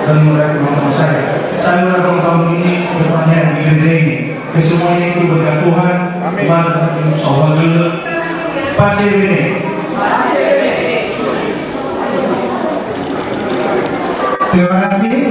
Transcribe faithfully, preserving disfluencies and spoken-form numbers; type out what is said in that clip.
Dan murah kepada saya. Saya murah kaum ini berpanjang di gereja ini. Kesemuanya itu berkat Tuhan. Amin. Maka, insya Allah, dulu. Pace ini. Terima kasih.